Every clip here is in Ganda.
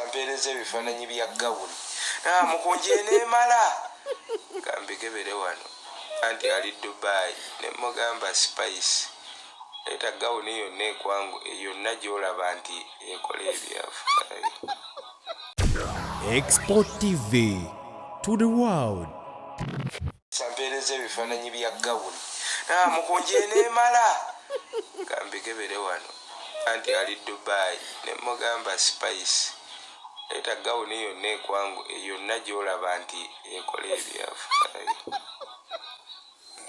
Mpeereza ebifaananyi bya gawuni. Ah, mukunja eneemala kambikebere wano anti ali Dubai ne mugamba Spice leeta gawuni yonna ekwangu yonna gy'olaba nti ekola ebyafaayo. Export TV to the world. Mpeereza ebifaananyi bya gawuni. Ah, mukunja eneemala kambikebere wano anti ali Dubai ne mugamba Spice leeta gawuni yonna ekwangu yonna gy'olaba nti ekola ebyafaayo.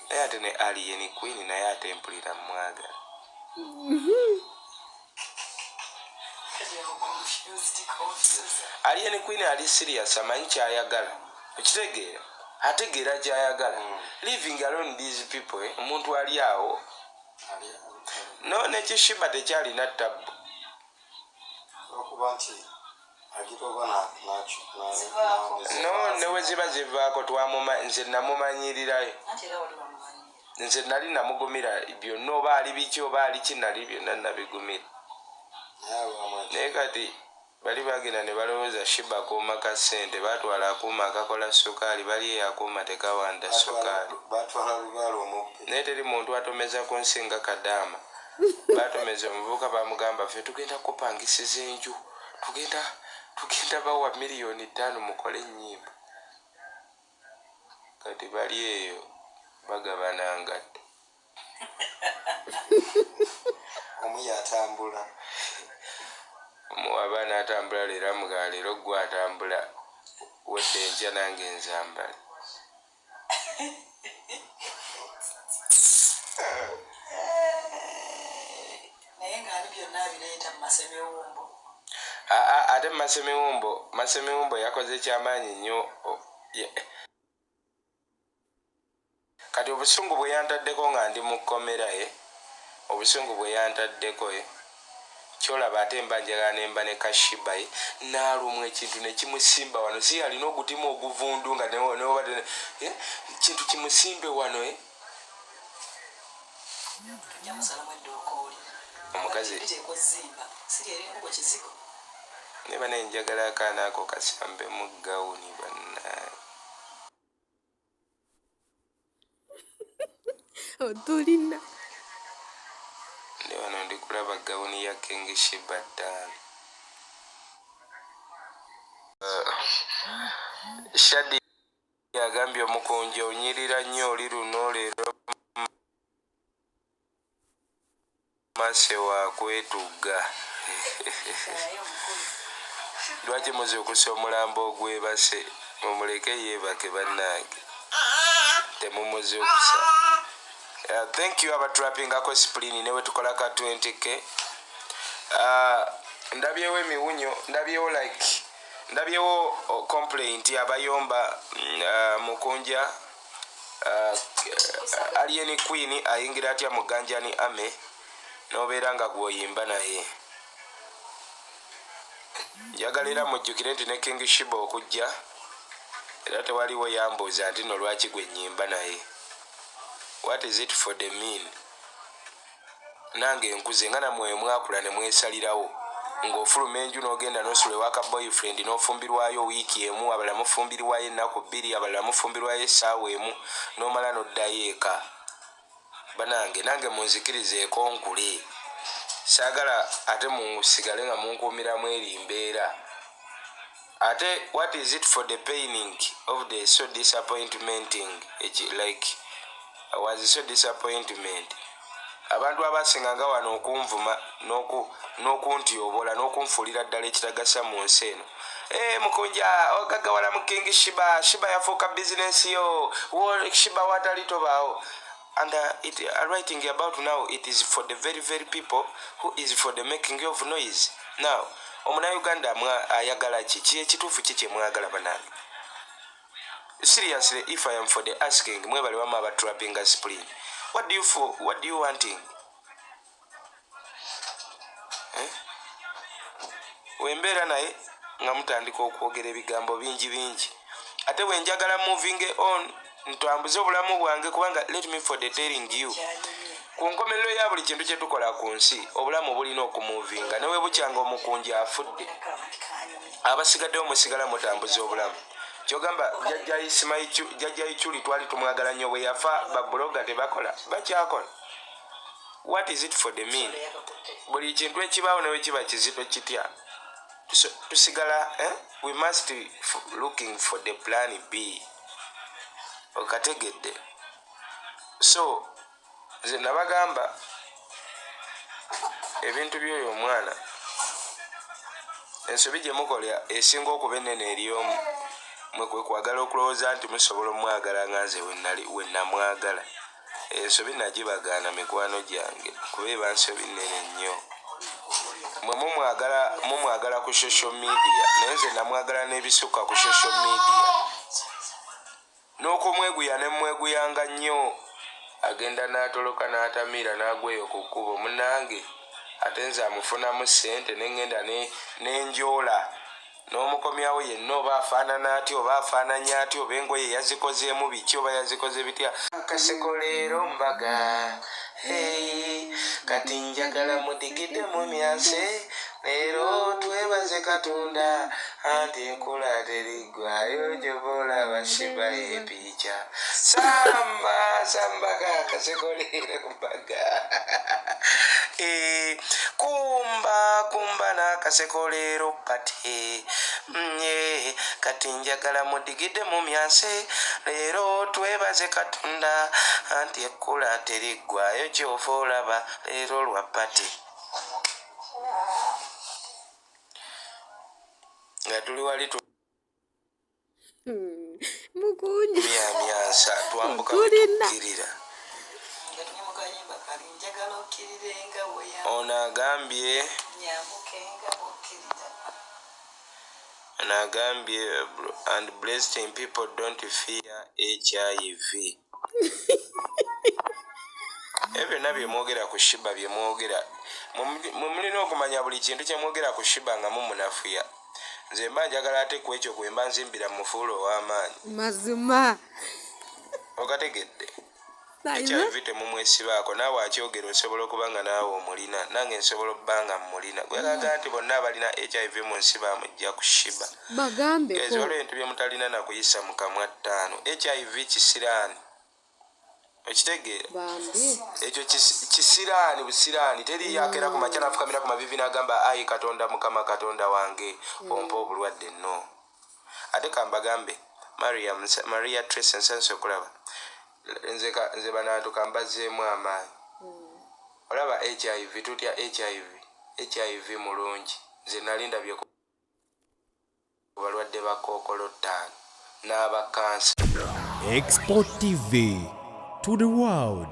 Naye ate ne Alien Queen naye ate mpulira mwagala. Alien Queen ali serious, amanyi kyayagala, okitegeera, ategeera kyayagala. Living alone these people, eh? Omuntu ali awo no nekishiba tekyalina tabbu okuba nti agiroba no newe ziba zivaako nze namumanyirirayo, nze nali namugumira byonna, oba ali biki oba ali ki, nali byonna nabigumira. Naye kati bali bagenda ne balowooza Shiba akuuma ka ssente, batwala akuuma akakola sukaali, bali eyo akuuma tekawanda sukaali. Batwala lubaala omubbi. Naye teri muntu atomeza ku nsi nga Kadaama. Batomeza omuvubuka, bamugamba ffe tugenda kupangisiza enju, tugenda bawa 5 miliyoni mukole ennyimba. Kati bali eyo bagabana ngatto. Omu yatambula. Omuwaba n'atambula leero, amugamba leero gwe atambula, wedde enkya nange nzambale. Naye ng'ali byonna abireeta mu masemiwumbo. Aa, ate Masemiwumbo yakoze kyamaanyi nnyo. Kati obusungu bwe yantaddeko nga ndi mu kkomera ye, obusungu bwe yantaddeko ye, kyolaba ate mba njagala nemba ne Kashiba ye naalumwa ekintu nekimusimba wano, si alina ogutima oguvundu nga kintu kimusimbe wano, eh? Tujja musalamu eddookooli. Omukazi liteekwa ozzimba siri eringugo kizigo. Ne banaye njagala akaana ako kasambemu gawuni, bannaye. Otulina. Ndi wano ndi kulaba gawuni ya King Shiba 5. Shadi agambye omukunja onyirira nnyo oli luno leero mase wakwetugga. Naye omukulu. Lwaki muzuukusa omulambo ogwebase? Mumuleke yeebake, bannange, temumuzuukusa. Thank you abatrapingako splini newe tukola ka 20K. Ndabyewo emiwunyo, ndabyewo like ndabyewo complaint abayomba mukunja Alien Queen ayingira atya mu Ganjani Army n'obeera nga gwoyimba? Naye njagala era mujjukire nti ne King Shiba okujja era tewaliwo yambuuza nti no lwaki gwe nnyimba naye. What is it for the mean? Nange nkuze nga namwe mwakula ne mwesalirawo ng'ofuluma enju n'ogenda n'osula ewaka boyfriend n'ofumbirwayo wiiki emu, abalala mufumbirwayo ennaku 2, abalala mufumbirwayo essaawa emu n'omala n'oddayo eka. Banange, nange munzikirizeeko nkule, saagala ate musigale nga munkuumiramu eri mbeera. Ate what is it for the paining of the so disappointmenting? Like was so disappointment. Abantu abasinga nga wano okunvuma n'okuntyobola n'okunfuulira ddala ekitagasa mu nsi eno. Eh, mukunja ogagawala mu King Shiba, Shiba yafuuka bizinensi yo. Shiba watali tobaawo. And writing about now, it is for the very very people who is for the making of noise now. Omunauganda ayagala ki? Ki ekituufu ki kyemwagala, banange? Seriously, if I am for the asking, mwebale wamu abatrapinga spring, what do you for, what do you wanting, eh? Wembeera naye nga mutandika okwogera ebigambo bingi bingi, ate bwenjagala moving on ntambuze obulamu bwange, kubanga let me for the telling you, ku nkomerero ya buli kintu kyetukola ku nsi, obulamu bulina okumuvinga newe bukyanga omukunja afudde. Abasigaddewo musigala mutambuza obulamu. Kyogamba jjajja Ichuli twali tumwagala nnyo, bwe yafa babuloga tebakola, bakyakola. What is it for the mean? Buli kintu ekibaawo newe kiba kizito kitya, tusigala eh? We must looking for the plan B. Okategedde? So nze nabagamba ebintu by'oyo omwana, ensobi gye mukola esinga okuba ennene eryomu mwe kwe kwagala okulowooza nti musobola omwagala nga nze wenamwagala. Ensobi nagibagaana, mikwano gyange, kuba eba nsobi nnene nnyo. Mwe mumwagala, mumwagala ku social media, naye nze namwagala n'ebisukka ku social media, n'okumweguya ne mmweguyanga nnyo. Agenda n'atoloka n'atamiira n'agweyo ku kkubo, munnange, ate nze amufunamu ssente ne ŋŋenda nenjoola n'omukomyawo yenna, oba afaanana atya, oba afaananya atya, oba engoye yazikozeemu biki, oba yazikoze bitya. Akaseko leero mbaga. Hey, kati njagala mudigide mu myase. Leero twebaze Katonda anti enkula teriggwayo. Gyoba olaba Sheebah epiica samba sambaga. Akaseko leero mbaga. Eh, kumba kumba n'akaseko leero pate. Kati njagala mudigide mu myase. Leero twebaze Katonda anti ekkula teriggwayo. Kyova olaba leero lwa party nga tuli wali. Mukunja. Tumyamyansa, twambuka. Tulina. Wetukkirira. Nga tuli mu kayimba kali njagala okkirirenga bweya. Ono agambye Nyambuke nga bwokkirira. Ono agambye, and blessing people, don't fear HIV. Ebyo byonna byemwogera ku Sheebah, byemwogera, mwe mulina okumanya buli kintu kyemwogera ku Sheebah nga mumunafuya. Nze mba njagala ate ku ekyo kwe mba nzimbira mufuula ow'amaanyi. Mazima. Okategedde? Alina. HIV temumwesibaako. Naawe akyogera osobola okuba nga naawe omulina, nange nsobola okuba nga mmulina. Gwekaga nti bonna abalina HIV mu nsi bamujja ku Sheebah. Bagambeko. Waliwo ebintu byemutalina nakuyisa mu kamwa ttaano. HIV kisiraani, okitegeera? Bambi. Ekyo kisiraani busiraani. Teriyo akeera ku makya nafukamira ku mavivi n'agamba, "Ayi Katonda, Mukama Katonda wange, ompa obulwadde." No, ate kambagambe, Maria, Maria Trace, nsansa okulaba. Nze nze banantu kambazzeemu amaanyi. Olaba HIV, tutya HIV. HIV mulungi. Nze nali ndabye ku balwadde ba kookolo ttaano n'aba kansa. Export TV to the world.